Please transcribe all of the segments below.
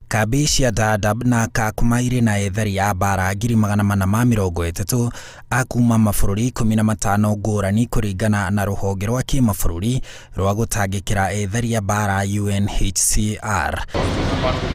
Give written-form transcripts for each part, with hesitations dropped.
Kambĩ cia Dadaab na Kakuma irĩ na ethari a mbaara 430,000 a kuma mabũrũri 15 ngũrani kũringana na rũhonge rwa kĩmabũrũri rwa gũtangĩkĩra ethari a mbaara UNHCR.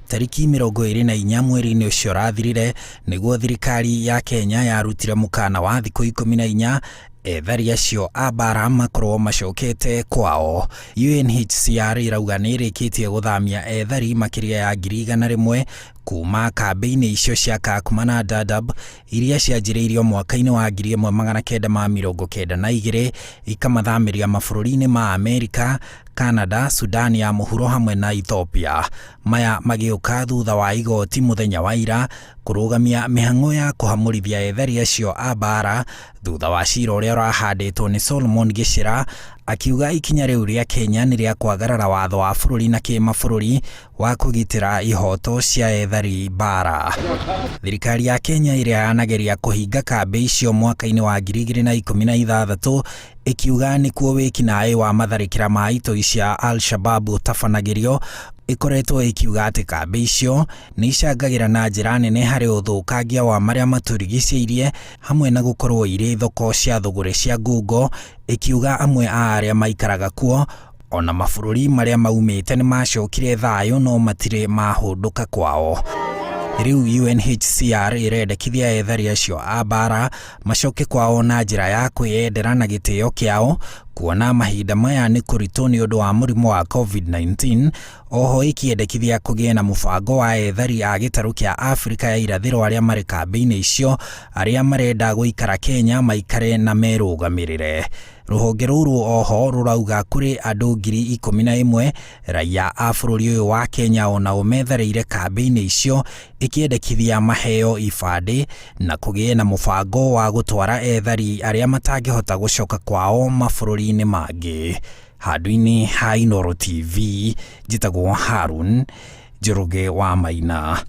Tarĩki 24 mweri-inĩ ũcio ũrathirire nĩguo thirikari ya Kenya yarutire mũkana wa thikũ 14 ethari acio a mbaara makorwo macokete kwao. UNHCR ĩrauga nĩ ĩrĩkĩtie gũthamia ethari makĩria ya 100,000 kuma kambĩ-inĩ icio cia Kakuma na Dadaab iria cianjĩrĩirio mwaka-inĩ wa 1992 ikamathamĩria mabũrũri-inĩ ma Amerika, Canada, Sudan ya mũhuro hamwe na Ethiopia. Maya magĩũka thutha wa igoti mũthenya wa ira kũrũgamia mĩhang'o ya kũhamũrithia ethari acio a mbaara thutha wa cira ũrĩa ũrahandĩtwo nĩ Solomon Gĩchĩra akiuga ikinya rĩu rĩa Kenya nĩ rĩa kwagarara watho wa bũrũri na kĩmabũrũri wa kũgitĩra ihoto cia ethari mbaara. Thirikari ya Kenya ĩrĩa yanageria kũhinga kambĩ icio mwaka-inĩ wa 2016 ĩkiuga nĩkuo wĩkinaĩ wa matharĩkĩra ma itoi cia Al-Shabab ũtabanagĩrio, ĩkoretwo ĩkiuga atĩ kambĩ icio nĩ icangagĩra na njĩra nene harĩ ũthũkangia wa marĩa matũrigicĩirie hamwe na gũkorwo irĩ thoko cia thũgũrĩ cia ngungo, ĩkiuga amwe a arĩa maikaraga kuo ona mabũrũri marĩa maumĩte nĩ macokire thayũ no matirĩ mahũndũka kwao. Rĩu UNHCR ĩrendekithia ethari acio a mbaara macoke kwao na njĩra ya kwĩyendera na gĩtĩo kĩao kuona mahinda maya nĩ kũritũ nĩ ũndũ wa mũrimũ wa COVID-19. Oho ĩkĩendekithia kũgĩe na mũbango wa ethari a gĩtarũ kĩa Afrika ya irathĩro arĩa marĩ kambĩ-inĩ icio arĩa marenda gũikara Kenya maikare na merũgamĩrĩre. Rũhonge rũrũ oho rũrauga kũrĩ andũ 11,000 raia a bũrũri ũyũ wa Kenya onao metharĩire kambĩ-inĩ icio, ĩkĩendekithia maheo ibandĩ na kũgĩe na mũbango wa gũtwara ethari arĩa matangĩhota gũcoka kwao mabũrũri-inĩ mangĩ. Handũ-inĩ ha Inooro TV, njĩtagwo Harun Njoroge wa Maina.